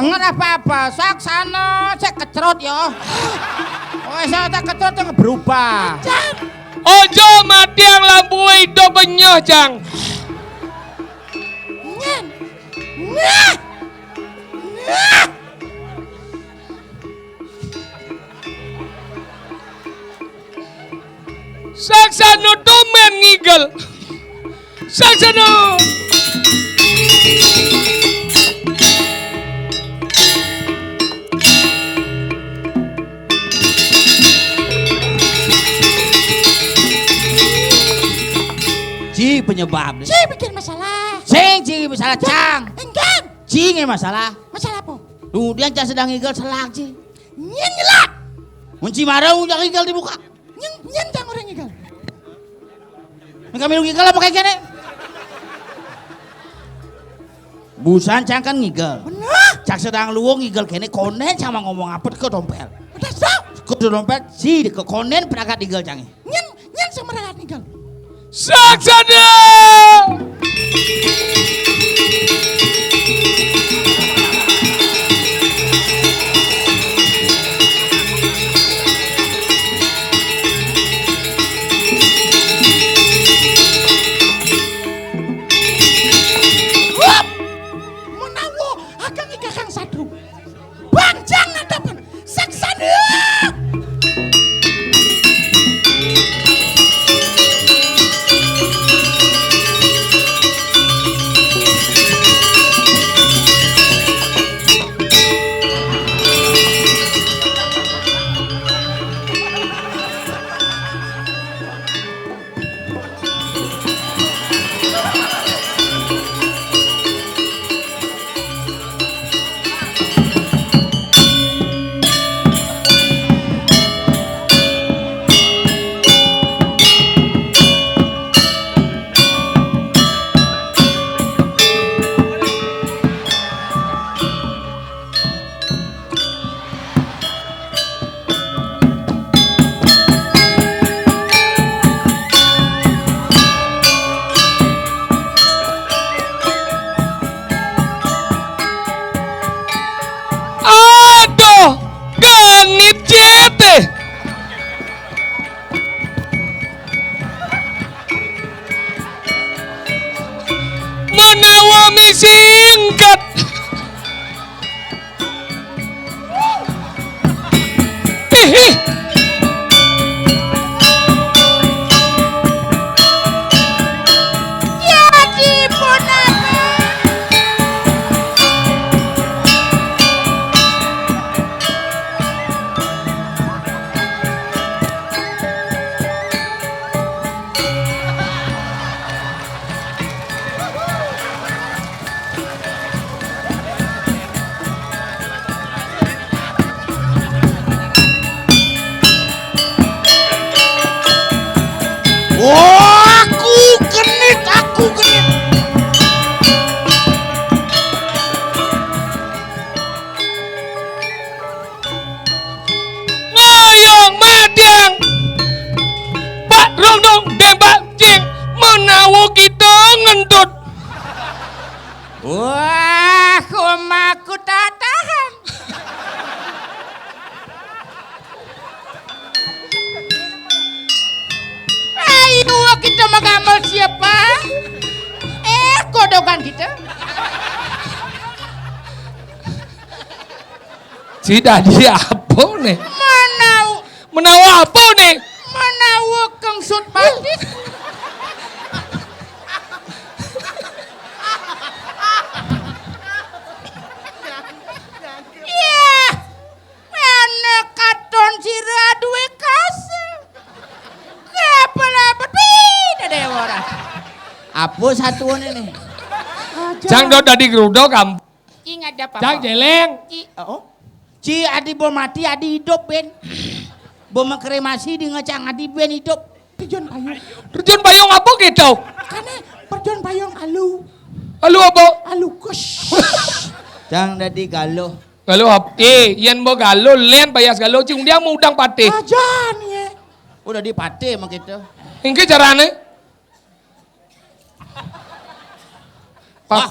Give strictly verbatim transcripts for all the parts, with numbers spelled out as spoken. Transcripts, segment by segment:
Enggak apa-apa, saksana cek kecrot ya. Oh, saya tak kecrot yang berubah. Ojo mati yang lampu idup benyeh, Cang. Nyen. Nah. Nah. Saksana tumen ngigel. Saksana. Ji penyebab. Ji bikin masalah. Sing ji masalah, Cang. Enggak. Ji nge masalah. Masalah apa? Duh, dia cak sedang ngigel selak ji. Nyen ngelak. Mun ji marah udah ngigel dibuka. Nyen, nyen cang orang ngigel. Neng kami lu ngigel apa kayak gini? Busan cang kan ngigel. Bener. Cak sedang luwung ngigel kene konen sama ngomong apa ke dompet. Udah sok. Ke dompet si ke konen perangkat ngigel cangi. Nyen, nyen sama perangkat ngigel. Saksana. Hup! Menawa ageng ikakang satru. Banjang nadapan saksana. Aduh, genit cete. Menawa misingkat. Ih, ih. Jadi ponakan. Oh, aku genit, aku genit. Ngoyong madiang. Pak Rondong dembak jing menawa kita ngentut. Wah, omaku tak tahan. Ayo kita magamel siapa? Eh, kodokan kita. Ci dadi apa nih? Menau. Menawa apa nih? Menawa kengsut batis. Iya. Mana katon sira duwe kasa. Kepala betin ada ora. Apa satuan ini? Cang dot dadi geruduk am. Ci ngadep apa? Cang jeleng. Ci, oh. Ci adi bo mati, adi hidup, Ben. Bo mengkremasi di ngecang adi Ben hidup. Terjun payung. Terjun payung apa gitu? Kane terjun payung alu. Alu apa? Alu kus. Cang dadi galuh. Galuh apa? Eh, yen bo galuh, len payas galuh, ci undiang mau udang patih. Ajan ye. Udah dipatih mah gitu. Engke carane? Pak. Wah.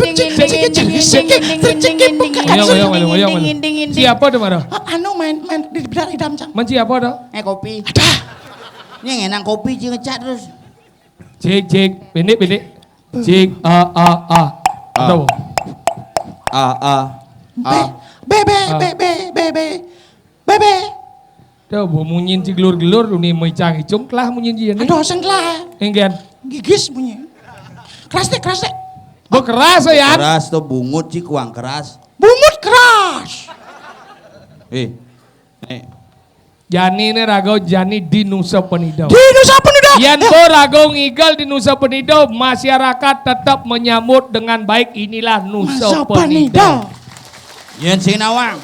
Ulang, ulang, ulang, ulang. Siapa tuh, Maro? Ah, anu main, main di bidang idam, Cang. Main siapa tuh? Eh, kopi. Ada. Ini ngenang kopi, Cing, ngecak terus. Cik, cik. Pendek, pendek. Cik, a, a, a. A. Ada, Bang? A, a. Be, A. Be, be, A. Be, be, be, be. Be, be. Tuh, bu, munyin ci gelur-gelur, dunia mecang icung, kelah munyin ci, ya, nih? Aduh, seng kelah. Enggan. Gigis munyin. Keras deh, keras deh. Bekeras, ya? Keras tuh, bungut ci kuang keras. Bungut keras. Eh, eh. Jani nih rago, jani di Nusa Penida. Di Nusa Penida. Yan, ya, bo rago ngigel di Nusa Penida, masyarakat tetap menyambut dengan baik, inilah Nusa Penida. Nusa Penida. Yan sing nawang.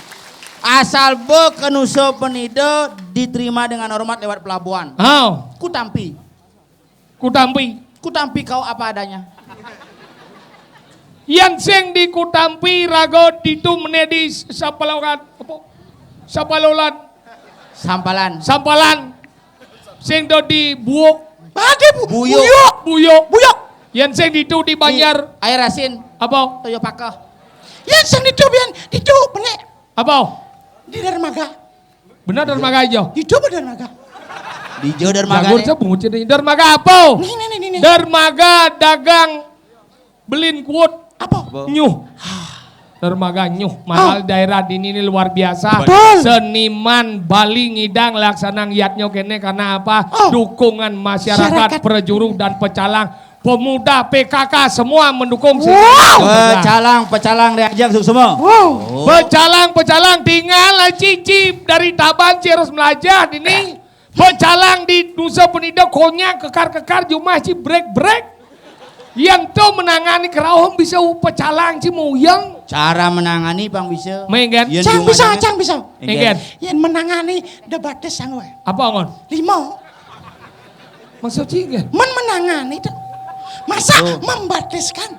Asal bo ke Nusa Penida diterima dengan hormat lewat pelabuhan. Hao. Kutampi. Kutampi. Kutampi kau apa adanya. Yan sing di Kutampi rago ditu mene di Sapalokan, apa? Sapalolan. Sampalan. Sampalan. Sing do di Buuk. Ade bu-, Buyuk. Buyuk. Buyuk. Buyuk. Yan sing ditu di Banjar. Di Air Asin. Apa? Toyo Pakeh. Yan sing ditu, Bian, ditu mene. Apa? Di dermaga. Benar dermaga ijo? Ijo apa dermaga? Di ijo dermaga. Jagur nih. Saya bungut sini. Dermaga apa? Nih, nih, nih, nih, nih. Dermaga dagang belin kuut. Apa? Apa? Nyuh. Dermaga nyuh. Mahal. Oh. Daerah di ini luar biasa. Betul. Seniman Bali ngidang laksana ngiyatnyo kene karena apa? Oh. Dukungan masyarakat, masyarakat, prajuru dan pecalang. Pemuda P K K semua mendukung. Wow. Pecalang, pecalang diajak semua. Wow. Oh. Pecalang, pecalang, tinggal cici dari Taban ci harus melajah ini. Pecalang di Nusa Penida konyak kekar-kekar, jumah ci brek-brek. Yan tu menangani kerauhan bisa pecalang ci muyang. Cara menangani pang bisa. Menggen. Yan cang bisa, cang bisa. Menggen. Yan menangani debates sangwe. Apa, Ngon? Lima. Maksud ci, kan? Men menangani tu. Masa membatiskan?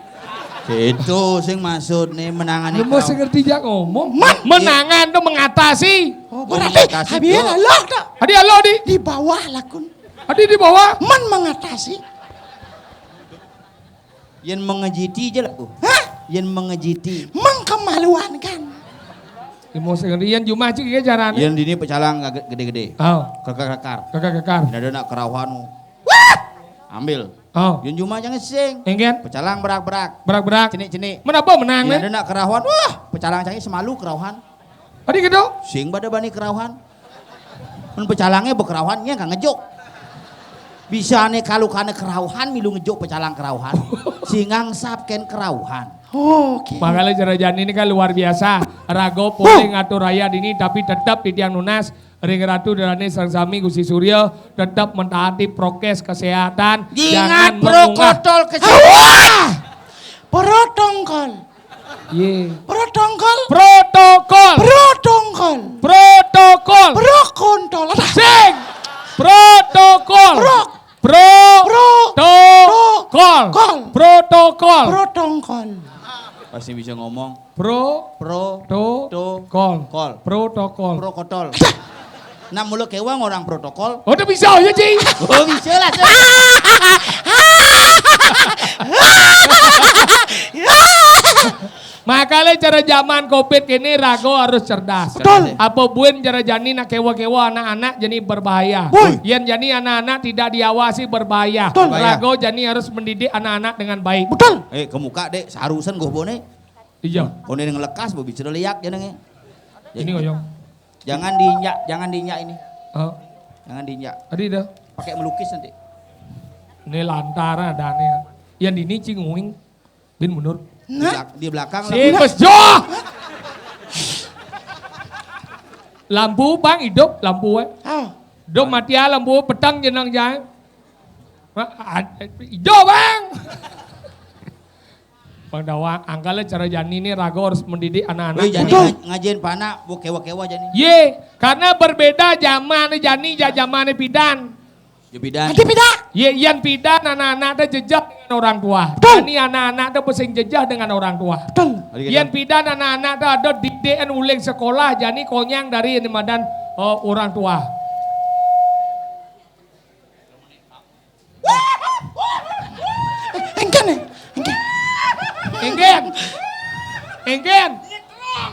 Itu sing maksud nih menangani. Lu mau kau. Sing ngerti jak ngomong? Men. Menangan tu mengatasi. Oh, berarti mengatasi habis tu. Lalu tu. Adi Allah di? Di bawah lakun. Adi di bawah? Men mengatasi. Yen mengejiti je lah, Bu. Hah? Yen mengejiti. Mengkemaluankan. Emosi kan. Yan jumah cik ke carane. Yen dini pecalang agak gede-gede. Oh. Kekar-kekar. Kekar-kekar. Yen ada nak kerauhan. Wah! Ambil. Oh. Yen jumah jangan sing. Enggen. Pecalang berak-berak. Berak-berak. Cenik-cenik. Menapa menang, yen ada nak kerauhan. Wah, pecalang cangin semalu kerauhan. Adi kéto? Sing pada bani kerauhan. Mun pecalangé bekerauhan, nya nggak ngejuk. Bisané kalukané kerauhan, milu ngejuk pecalang kerauhan. Sing angsap kén kerauhan. Oké. Makanya cara Jani ini kan luar biasa. Raga polih ngatur raya dini, tapi tetep titiang nunas. Ring Ratu Darané sareng sami Gusti Surya tetep mentaati prokes kesehatan. Jangan mengunggah protokol kesehatan. Protongkol. Yé. Protongkol. Protokol. Protongkol. Protokol. Prokontol. Adah. Sing. Protokol. Pro. Pro. Pro. To. Kol. Kol. Protokol. Protongkol. Pasti bisa ngomong. Pro. Pro. To. To. Kol. Kol. Protokol. Prokotol. Nah, mula kéwang orang protokol. Oh, udah bisa ya, Ci? Oh, bisa lah. Makanya cara zaman covid ini raga harus cerdas. Betul. Apa buin cara Jani nak kéwa-kéwa anak-anak jadi berbahaya. Bun. Yén Jani anak-anak tidak diawasi berbahaya. Betul. Raga Jani harus mendidik anak-anak dengan baik. Betul. Eh, ke muka, Dek, sarusan goh bone. Iya. Kone yang lekas, bo bicara liak jenenge. Ini ngoyong. Jangan diinjak, jangan diinjak ini. Oh. Jangan diinjak. Adi dah. Pakai melukis nanti. Ini lantaran adanya. Yang dini cing uing. Bin mundur. Di belak-, di belakang lah. Si bes joh. Lampu, Bang, hidup lampu, eh. Ah. Dom mati ah lampu, petang jenang jai. Ma-, ad-, hidup, Bang. Bang Dawang, angkala cara Jani nih raga harus mendidik anak-anak. Wih, Jani. Betul. Ngaj-, ngajain panak, bu kewa-kewa Jani. Ye, karena berbeda zaman Jani, ja-, zaman pidan. Ya, pidan. Nanti pidan. Ye, yan pidan anak-anak dah jejak dengan orang tua. Betul. Jani anak-anak dah pesing jejak dengan orang tua. Betul. Yan pidan anak-anak dah ada didikan uling sekolah, Jani konyang dari ini madan, eh, orang tua. Engken, eh? Engken. Engken. Engken.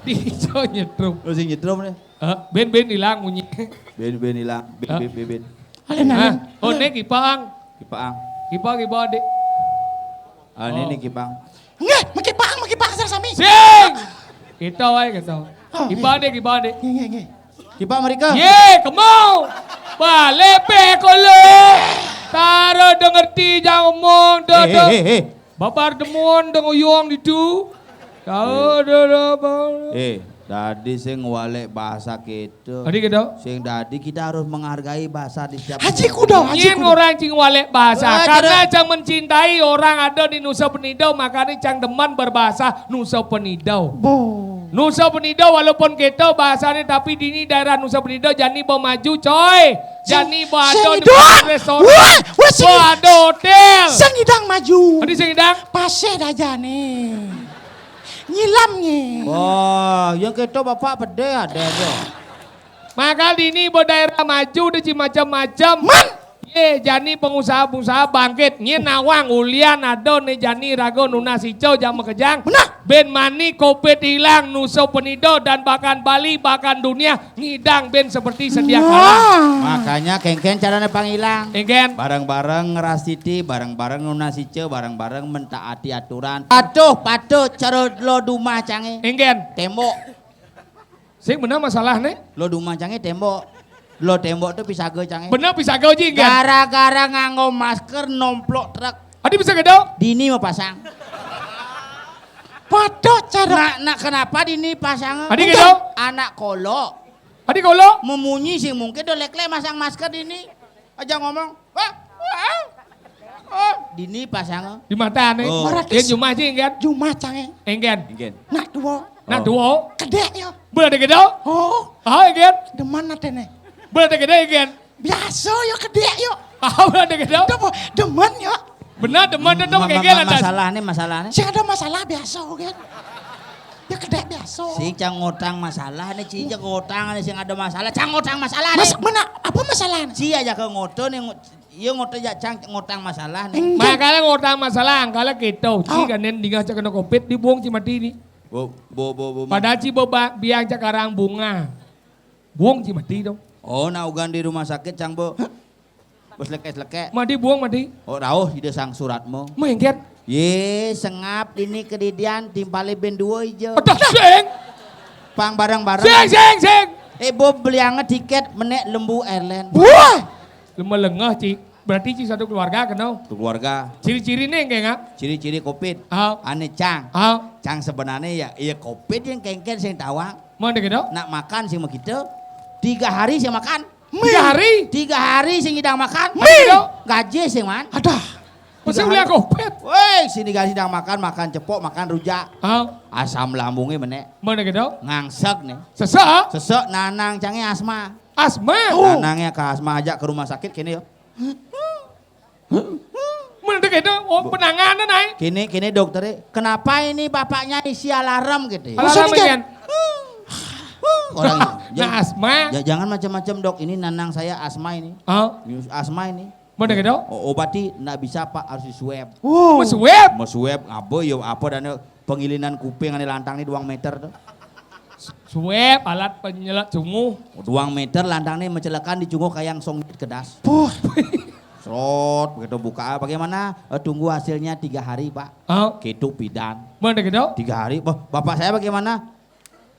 Diiso nyetrum. Oh, sing nyetrum nih. Eh, ben, ben ilang munyi. Ben, ben ilang. Ben, ben, ben, ben. Alin, alin. Oh, nek Ipang. Ipang. Ipang, Ipang, Dik. Ah, ini nih Ipang. Nggih, mengki Pak, mengki Pak Hasan sami. Sing. Kita wae kita. Oh, Iba nggih. Dek, Iba dek. Nggih, nggih, nggih. Iba mereka. Ye, kemau. Balik pe kolo. Taro dengerti jang omong do. Eh, do. Eh, eh, eh. Babar demun deng uyong ditu. Tahu do do. Eh, tadi sing walek bahasa kita. Tadi gitu. Sing dadi kita harus menghargai bahasa di setiap Haji negeri. Kuda, Haji Kuda. Orang cing walek bahasa. Wah, karena cang mencintai orang ada di Nusa Penida, makanya cang demen berbahasa Nusa Penida. Bo. Nusa Penida walaupun kita bahasanya, tapi di ini daerah Nusa Penida jani bo maju, coy. Jani bo ada restoran. Wah, wah, sing, bo ada hotel. Sing idang maju. Tadi sing idang? Pasih dah jani. Nyilam ni. Wah, yang kita bapak pede ada aja. Maka dini bo daerah maju deh macam-macam. Man. Ye, jani pengusaha-pengusaha bangkit. Nye nawang ulian ado ne jani rago nunas ijo jama kejang. Benar. Ben mani covid hilang, Nusa Penida dan bahkan Bali, bahkan dunia ngidang ben seperti sedia kala. Makanya kengken carane pang hilang. Kengken. Bareng-bareng ngeras titi, bareng-bareng nunas ijo, bareng-bareng mentaati aturan. Patuh, patuh, cara lo dumah cange. Kengken. Tembok. Sing bener masalah ne? Lo dumah cange tembok. Lo tembok tuh pisaga cange. Bener pisaga, Ji, kan? Gara-gara nganggo masker nomplok truk. Adi bisa gedok? Dini mau pasang. Padha cara. Nah, nah, kenapa dini pasang? Adi gedok? Anak kolo. Adi kolo? Memunyi sih mungkin do lek-lek masang masker dini. Aja ngomong. Wah, wah, wah. Dini pasang. Di mata nih. Oh. Maratis. Dia jumah sih, kan? Jumah cange. Engken. Engken. Nak dua. Nak dua. Kedek ya. Boleh ada gedok? Oh. Ah, engken. Demen atene. Boleh ada gedok, engken. Biasa ya kedek ya. Ah, boleh ada gedok? Demen, demen ya. Benar, demen tetep ma-, ma-, kegel ma-, ada. Masalahnya, masalahnya. Sing ada masalah biasa, kan? Ya kedek biasa. Si cang ngotang masalah nih, si cang ngotang nih, sing ada masalah, cang ngotang masalah nih. Mas, mana? Apa masalahnya? Si aja ke ngoto nih, ngo-, iya ngoto ya cang ngotang masalah nih. Enggak. Makanya ngotang masalah, angkala kita, si kan nen dingah cak kena covid, dibuang si mati nih. Bu, bu, bu, bu, ma- Padahal si bo ba-, biang cak karang bunga. Buang si mati dong. Oh, nah ugan di rumah sakit, cang, bu. Hah? Bos leke-leke. Madi buang, madi. Oh, rauh, ide sang surat mo. Mengket. Ye, sengap ini kedidian timpale ben dua ijo. Aduh, sing. Pang bareng-bareng. Sing, sing, sing. Eh, bo belianga tiket menek Lembu Airline. Wah! Lemah lengah, Ci. Berarti Ci satu keluarga kena. Satu keluarga. Ciri-ciriné engkén, ah? Ciri-ciri covid. Ah. Ané cang. Ah. Cang sebenarné ya, ya covid yang kéngkén sing tawang. Mana gitu? Nak makan sing makita. Tiga hari sing makan. Tiga hari? Tiga hari sing ngidang makan. Mie. Gaji sing man. Adah. Masa beli covid? Woi, sini gaji ngidang makan, makan cepok, makan rujak. Ah. Asam lambungnya menek. Mana gitu? Ngangsek nih. Sesek? Sesek nanang cangé asma. Asma? Nanangnya ke asma aja ke rumah sakit kini yo. Mana gitu? Oh, penanganan, ay. Kini, kini dokternya, "Kenapa ini bapaknya isi alarm?" gitu ya. Alarm. Maksudnya kan? Orang nah, asma. Ya, jangan macam-macam, Dok. Ini nanang saya asma ini. Oh. Asma ini. Mana gitu? O-, obati ndak bisa, Pak, harus di-swab. Wow. Mau swab? Mau swab, apa ya, apa dan pengilinan kuping ane lantang nih dua meter tuh. Swab, alat penyelak cunguh. Dua meter lantang nih mencelekan di cunguh kayak yang song kedas. Puh. Serot, begitu buka, "Bagaimana?" "Eh, tunggu hasilnya tiga hari, Pak." Oh. Gitu pidan. Mana gitu? Tiga hari. "Bah, bapak saya bagaimana?"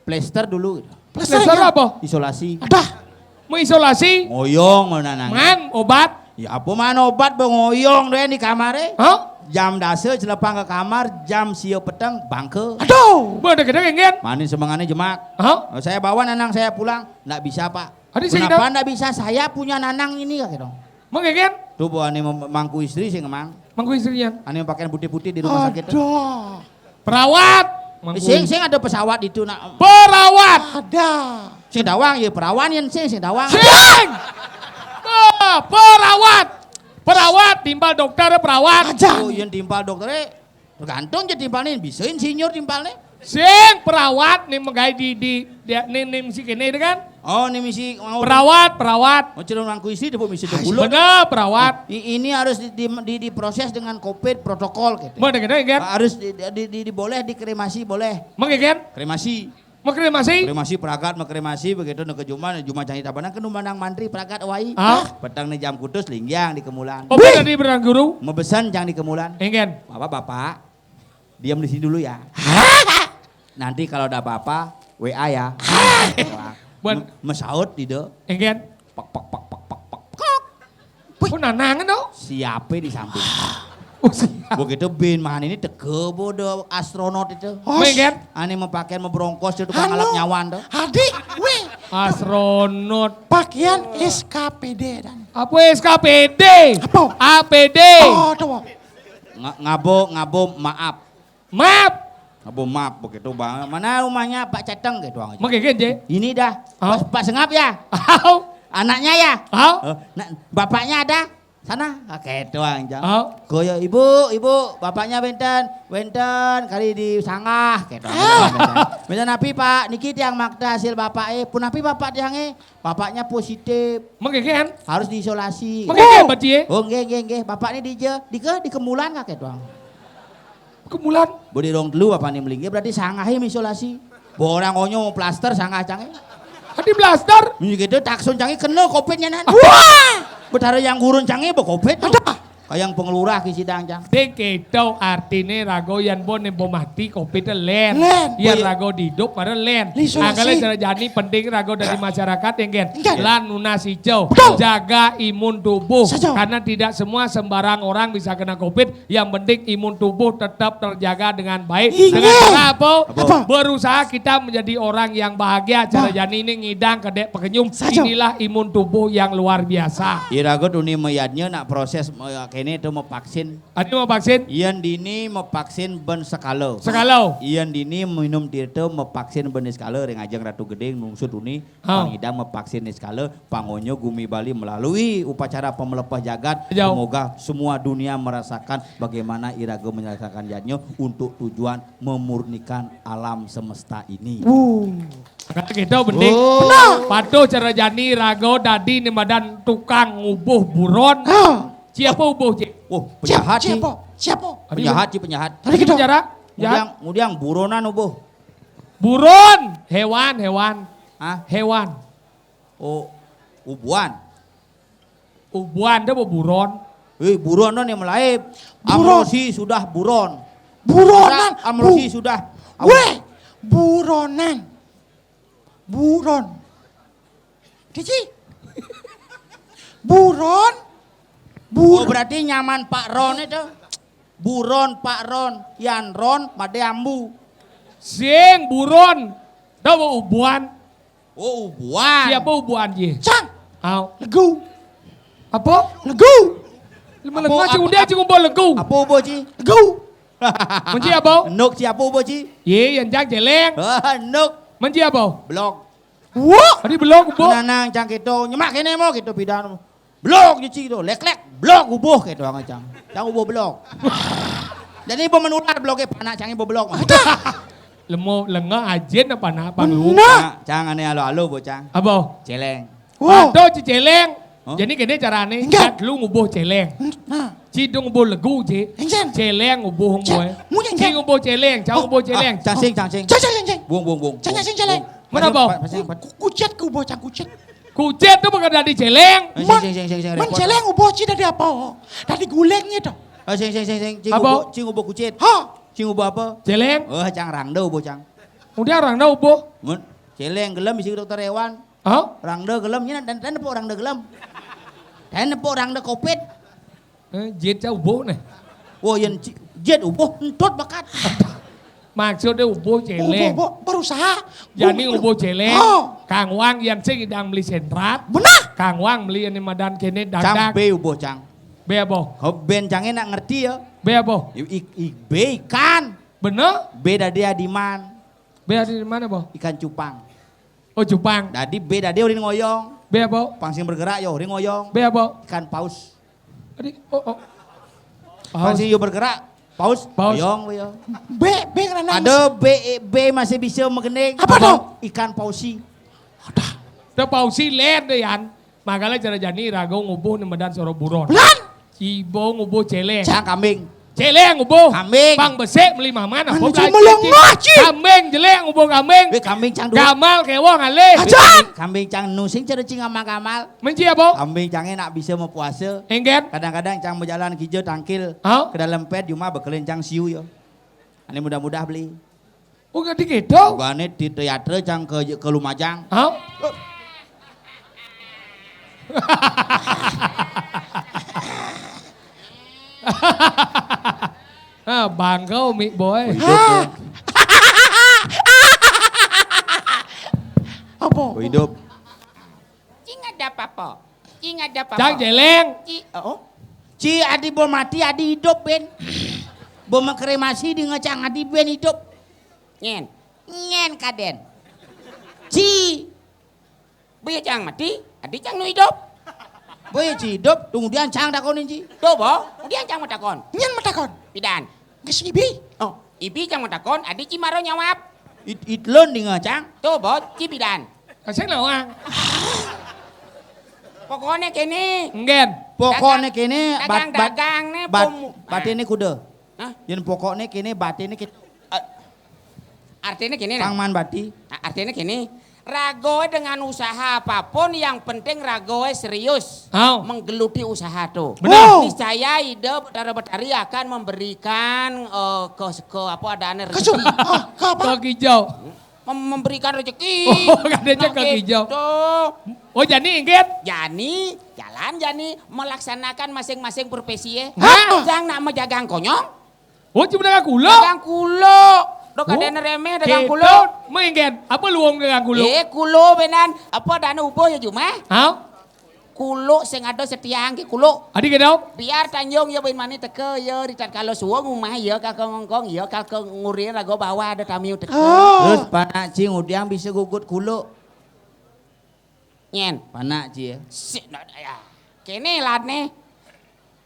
"Plester dulu." Plester apa? Isolasi. Adah. Mengisolasi? Ngoyong mana nang. Man, obat? Ya apa man obat, bengoyong deh di kamar eh. Hah? Jam dasa celepang ke kamar, jam sia peteng bangke. Aduh. Mana gitu, Gen? Manin semengannya jemak. Hah? "Saya bawa nanang saya pulang." "Ndak bisa, Pak." Adi, kenapa ndak bisa? "Saya punya nanang ini," kata dong. Mangke, Gen? Tuh, Bu, ane mem-, mangku istri sing, Mang. Mangku istrinya. Ane pakaian putih-putih di rumah sakit. Aduh. Perawat. Eh, sing, sing ada pesawat itu, nak. Perawat. Ada. Sing dawang ya, perawan yang sing, sing dawang. Sing. Pe-, perawat. Perawat, timpal dokter, perawat. Aja. Oh, yang timpal dokter, eh. Tergantung je timpalné, bisa insinyur timpalné. Sing perawat nih megai di, di, dia nih, nih misi kene itu kan? Oh, nih misi mau perawat, perawat. Mau calon mangku istri, dia misi. Bener, perawat. I-, ini harus di, di, di, diproses dengan covid protokol gitu. Mau dengar kan? Harus di, di, di, di, boleh dikremasi, boleh. Mau kan? Kremasi. Mau kremasi? Kremasi, pragat, mau kremasi, begitu nu ke juma, juma cangé tabanan kan nu mandang mantri pragat wai. Ah? Petang nih jam kutus linggiang di kemulan. Oh, tadi berang guru? Mebesan jang di kemulan. Engken. Bapak, Bapak, diam di sini dulu ya. Nanti kalau ada apa-apa, W A ya. Ban- Me-, mesaut di do. Engken. Pek, pek, pek, pek, pek, pek, pek. Wih. Kok nanangan, no? Siapa di samping? Oh, siap. Begitu bin mahan ini teke bodo astronot itu. Os. Mengken? Ane mau pakaian mau broncos itu tukang ngalap nyawan tuh. Adik, wih. Astronot. Pakaian S K P D dan. Apa S K P D? Apa? A P D. Oh, tuh. Nga-, ngabo, ngabo, maaf. Maaf. Ngabo maaf begitu, Bang. Mana rumahnya Pak Ceteng gitu, Bang. Mengke, Gen, je? Ini dah. Hah? Pak, Pak Sengap ya? Au. Anaknya ya? Au. Eh, nah, bapaknya ada? Sana. Oke, doang, Jang. Au. Goyo, "Ibu, Ibu, bapaknya benten, benten, kali di sanggah," gitu. Au. "Benten api, Pak? Niki tiang makta hasil bapak eh, pun api bapak tiang eh?" "Bapaknya positif." Mengke, Gen? "Harus diisolasi." Mengke, Gen, berarti, eh? "Oh, nggih, nggih, nggih. Bapak ini di je, di ke, di kemulan," kake doang. Kemulan. Budi rong telu apa nih melinggih berarti sangahe isolasi. Bo orang onyo plaster sangah cange. Adi plaster? Ini gitu taksun cange kena covid nyanan. Wah! Betara yang gurun cange be covid. Ada. Kayak pengelurah ki sidang cang. Dek keto artine rago yan bo nempo mati covid len. Len. Yan rago didup pada len. Isolasi. Angkale cara jani penting rago dari masyarakat yang gen. Enggak. Lan nunas ijo. Betul. Jaga imun tubuh. Saja. Karena tidak semua sembarang orang bisa kena covid. Yang penting imun tubuh tetap terjaga dengan baik. Inggih. Dengan cara apa? Apa? Berusaha kita menjadi orang yang bahagia. Cara jani ini ngidang kedek pekenyum. Saja. Inilah imun tubuh yang luar biasa. Iraga tuni mayadnya nak proses, eh, kene itu mau vaksin. Adi mau vaksin? Yen dini mau vaksin ben sekalo. Sekalo. Yen dini minum tirta mau vaksin ben sekalo ring ajeng Ratu Geding nungsut tuni. Ha. Pangidang mevaksin niskala, pangonyo gumi Bali melalui upacara pemelepah jagat. Jauh. Semoga semua dunia merasakan bagaimana iraga menyelesaikan jadnyo untuk tujuan memurnikan alam semesta ini. Wuh. Kata kita bening. Oh. Benar. Patuh cara jani raga dadi ni badan tukang ngubuh buron. Ha. Siapa ubuh, Cik? Oh, penjahat, Cik. Siapa? Siapa? Aduh. Penjahat, Cik, penjahat. Tadi kita penjara. Ngudiang, ngudiang buronan ubuh. Buron, hewan, hewan. Hah? Hewan. Oh, ubuan. Ubuan dah buron. Eh, buron nih melaib. Buron. Amrosi sudah buron. Buronan. Sudah, Amrosi sudah. Weh, buronan. Buron. Cici. Buron. Oh, berarti nyaman Pak Ron itu. Buron, Pak Ron, Yan Ron, Made Ambu. Sing buron. Tahu ubuan? Oh, ubuan. Siapa ubuan ji? Cang. Au. Legu. Apa? Legu. Lima lengah cing udah cing ubuh legu. Apa ubuh ci? Legu. Menci apa? Nuk ci apa ubuh ci? Ye, yang cang celeng. Ah, nuk. Menci apa? Blok. Wah. Tadi belum ubuh. Nanang cang kito, nyemak kene mo kito pidan. Blok ji ci kito, lek-lek, blok ubuh kito ang cang. Cang ubuh blok. Jadi pemenular blok e panak cang ibu blok. Lemo lengah ajin apa nak panggung? Benar. Nah, cang ane alo-alo bo cang. Apa? Celeng. Wah. Atau ci celeng. Hah? Jadi kene carane. Enggak. Kat lu ngubuh celeng. Nah. Ci dong ngubuh legu ci. Enggak. Celeng ngubuh Cel-, boy. munya Ci enggak. Ngubuh celeng, cang ngubuh celeng. Ah, cang sing, cang sing. Cang, cang, cang, cang. Buang, buang, buang. Cang, buang, cang, cang, buang. Mana apa? Pasang, pasang. Ku-, kucet ku ubuh cang kucet. Kucet tu bukan dari celeng. Eh, sing, sing, sing, sing, sing, Man repot. Celeng ubuh ci dari apa? Dari gulengnya tuh. Eh, sing, sing, sing, sing. Cing Apa? Ubuh, cing ubuh kucit. Ha. Cing ubuh apa? Celeng. Oh, cang rangda ubuh cang. Udah rangda ubuh. Mun, celeng gelem isi dokter hewan. Hah? Rangda gelem, ini dan dan nepuk rangda gelem. Dan nepuk rangda covid. Eh, jit cang ubuh nih. Wah, yang ci-, jet ubuh entut bakat. Maksudnya ubuh Ubuh, celeng. ubuh, berusaha. Jani Ubuh, ubuh celeng. Oh. Kang Wang yang sing idang beli sentrat. Benar. Kang Wang beli ini madan kene Cang dadak. be ubuh cang. Be apa? Heben cang enak ngerti ya. Be apa? I, i, i, be ikan. Bener? Be dadi adiman. Be ada di mana, Bo? Ikan cupang. Oh, cupang. Dadi be dadi urin ngoyong. Be apa? Pang sing bergerak ya urin ngoyong. Be apa? Ikan paus. Tadi, oh, oh. Pang Paus. sing yo bergerak. Paus. Paus. Ngoyong ya. Be, be karena Ada be, be masih bisa mengening. Apa tuh? Ikan pausi. Dah pausi len deh, Yan. Makanya cara jani rago ngubuh ni medan soro buron. Lan. Cibo ngubuh celeng. Cang kambing. Celeng ngubuh. Kambing. Pang besek beli maman apa Anu belanja cuma longok, cik? Ci. Kambing jelek ngubuh kambing. Be kambing cang dua. Gamal kewong alih. Ajan. Kambing cang nusing cara cing amal gamal. Menci apa? Kambing cang enak bisa mau puasa. Enggen. Kadang-kadang cang berjalan hijau tangkil. Hah? Ke dalam pet cuma bekelin cang siu ya. Ini mudah-mudah beli. Oh, ganti gitu. Bukannya di teater cang ke ke Lumajang. Hah? Ah, bangga Umi Boy. Hidup ya. Apa? Oh, hidup. Cing ada apa-apa. Cing ada apa-apa. Cang jeleng. Ci, oh, Ci adi bo mati adi hidup ben. Bo mengkremasi di ngecang adi ben hidup. nyen. Nyen kaden. Ci. Boya cang mati, adi cang nu hidup. Boya ci hidup, kemudian cang takonin ci. Tuh, Bo, kemudian cang mau takon. Nyen mau takon. Pidan. Geus ibi. Oh, ibi cang mau takon, adi ci maro nyawab. It, itlon di ngecang. Tuh, Bo, ci pidan. Kasih nawang. Pokoknya kene. Enggen. Pokoknya kene bat, bat, Dagang-dagang nih, bat, pom-, batine kuda. Hah? Yang pokoknya kene batine kit. Eh, artinya gini nah. Pangman bati. Nah, artinya gini. Ragoe dengan usaha apapun yang penting ragoe serius Au. Menggeluti usaha tuh. Benar. Oh. Niscaya Ida Betara Betari akan memberikan eh, ke ke apa adanya Kesu. rezeki. Ah, ke apa? Kok hijau. Mem- memberikan rezeki. Oh, katanya ke hijau. Tuh. Oh, jadi enggen. Jani, jalan Jani melaksanakan masing-masing profesi ya. Hah? Yang nak menjagang konyong, Oh, cuma dengan kulo. dagang kulo. Dok ada remeh dagang kulo. Mau enggen. Apa luang dagang kulo? Eh, kulo benan. Apa dana ubuh ya Juma? Hah? Kulo sing ada setiang ki kulo. Adi kedau. Biar Tanjung ya bin mani teke ya di tatkala suwung umah ya kaka ngongkong ya kaka ngurin rago bawah ada tamiu teke. Oh. Terus panak ci ngudiang bisa gugut kulo. Nyen. Panak ci ya. Si, na- ya. Kene ladne.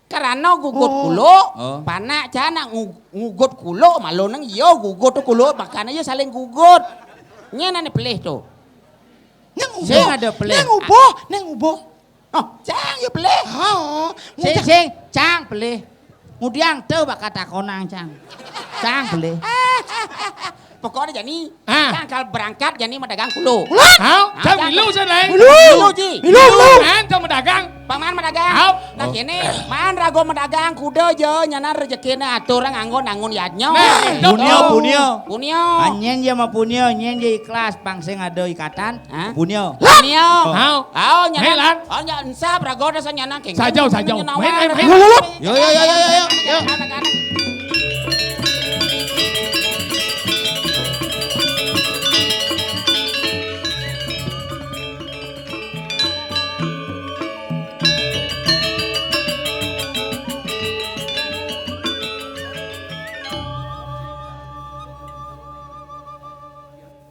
Karena gugut Oh. kulo, Oh. panak cana ngu- ngugut kulo, malu neng yo gugut tu kulo, makanya yo saling gugut. Nyen ane pelih tu. Neng Sing ubuh. ada pelih. Neng ubuh, neng ubuh. Oh, cang yo pelih. Oh, Sing sing cang pelih. Ngudiang tu bakat takonang cang. Cang pelih. Pokoknya Jani, Ah. tanggal berangkat Jani mendagang kulo. Hah? Ah, Cang cang. milu sana. Milu. Milu, Ji. Milu, milu. Kan cang mendagang. Paman madagang. Hau. Nah, kene, man rago madagang kuda ja nyana rezekina atur nganggo nangun yadnya. Nah, Punyo, punyo. Punyo. Anyen ja mah punyo, nyen ja ikhlas, pang sing ada ikatan. Hah? Punyo. Punyo. Hau. Hau nyana. Hei, Lan. Oh, nya ensap rago dasar nyana keng. Sajau, sajau. Nyana Main, wan. main, main. Yo, yo, yo, yo, yo, yo. Anak-anak.